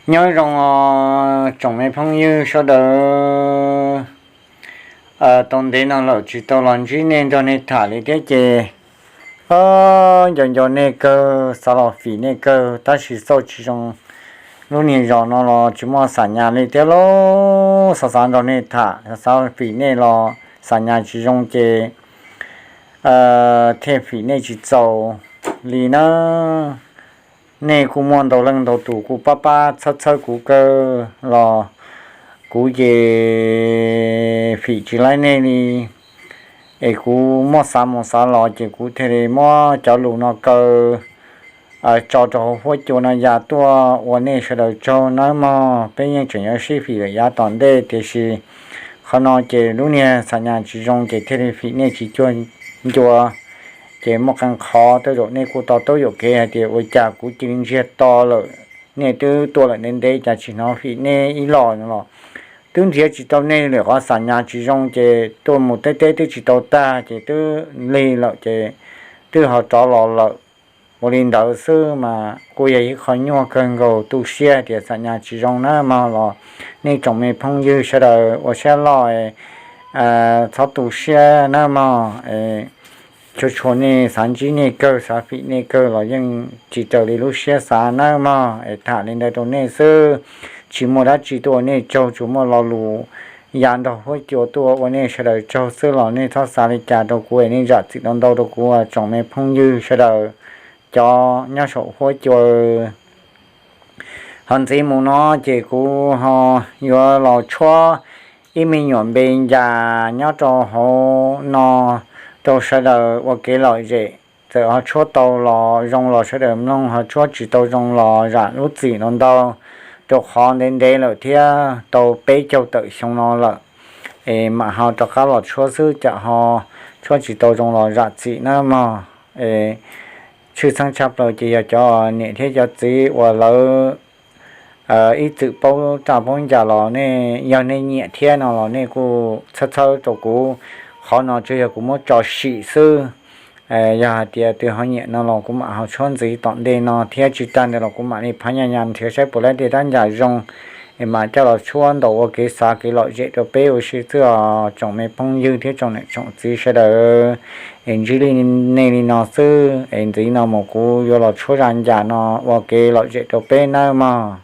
Nyob zoo tsoom me phooj ywg sawv daws, tau ntev no lawm tsis tau los ntsib nej nrog nej tham li thiab ces, nco nco nej kawg, xav los fim nej kawg tab sis xauj tsis zoo. Lub niag zos no los tsis muaj xam nyas li thiab lauj, xav xav nrog nej tham, xav fim nej los xam nyas tsis zoo ces thiaj fim nej tsis txaus li na. Nej kuj muaj ntau leej ntau tus kuj pab pab txhawb txhawb kuv kawg los kuv ces fim tsis laib nej li. Es kuv muab xav mus xav los ces kuv thiaj li muab cov lus no kaw tso rau hauv huab cua no ya tuaj ua nej sawv daws tsaug nawb mog. Peb yeej tseem yuav sib fim lawm yav tom ntej tiam sis qhov no ces lub niag xam nyas tsis zoo ces thiaj li fim nej tsis cuag ncua. Ces muaj qee qhov tej zaum nej kuj to taub yuam kev hais tias ua cas kuv cia li ntsiag to lawm, nej twb tuaj lawm ntev ntev cas tsis hnov fim nej ib los no los twb nrhiav tsis tau nej lawm. Qhov xam nyas tsis zoo ces tuaj mus teb teb twb tsis tau tag ces twb lig lawm ces twb ho rov los lawm. Ua li ntawd xwb mas kuj yog ib qho nyuaj kawg nkaus, tu siab tias xam nyas tsis zoo nawb mog los nej tsoom me phooj ywg sawv daws ua siab loj txhob tu siab nawb mog. Txhua txhua nej xav ntsib nej kawg xav fim nej kawg los yeej tsis raws li lub siab xav nawb mog. Es tham li ntawd rau nej xwb, tsis muaj dab tsi tuaj ua nej tsaug, tsuas muaj lo lus ya nrog huab cua tuaj ua nej sawv daws tsaug xwb los nej txhob xav li cas rau kuv es nej zam txim ntau ntau rau kuv tsoom me phooj ywg sawv daws cov nyob saum huab cua. Ho ntxiv mus no ces kuv ho yuav los tshuab ib me nyuam npe ncas nyob rau hauv no rau sawv daws ua kev lom zem. Txawm ho tshuab tau los zoo los sawv daws mloog, ho tshuab tsis tau zoo los zam lub txim ntau ntau. Rau qhov ntev ntev lawm thiab tau peb caug tawm xyoo no lawm es mam ho rov qab los tshuab xwb, cas ho tshuab tsis tau zoo los zam txim nawb mog. Es tshwj xeeb tshaj plaws ces yog cov niam thiab cov txiv uas lawv ib txwm paub raj paub ncas los nej yog nej nyiam thiab no los nej kuj txhawb txhawb rau kuv. Qhov no tsuas yog kuv muab tso sim xwb. Yog hais tias twb ho nyiam no los kuv mam ho tshuab ntxiv tom ntej no thiab, tsis tag ntawd los kuv mam li phab nyas nyas nrhiav saib puas laib tej rab ncas zoo es mam coj los tshuab ntaus ua kev xav kev lom zem rau peb ua si xwb os tsoom me phooj ywg thiab tsoom niam tsoom txiv sawv daws. Es ntsib li nej li no xwb es ntxiv no mus kuv yuav los tshuab zaj ncas no ua kev lom zem rau peb nawb mog.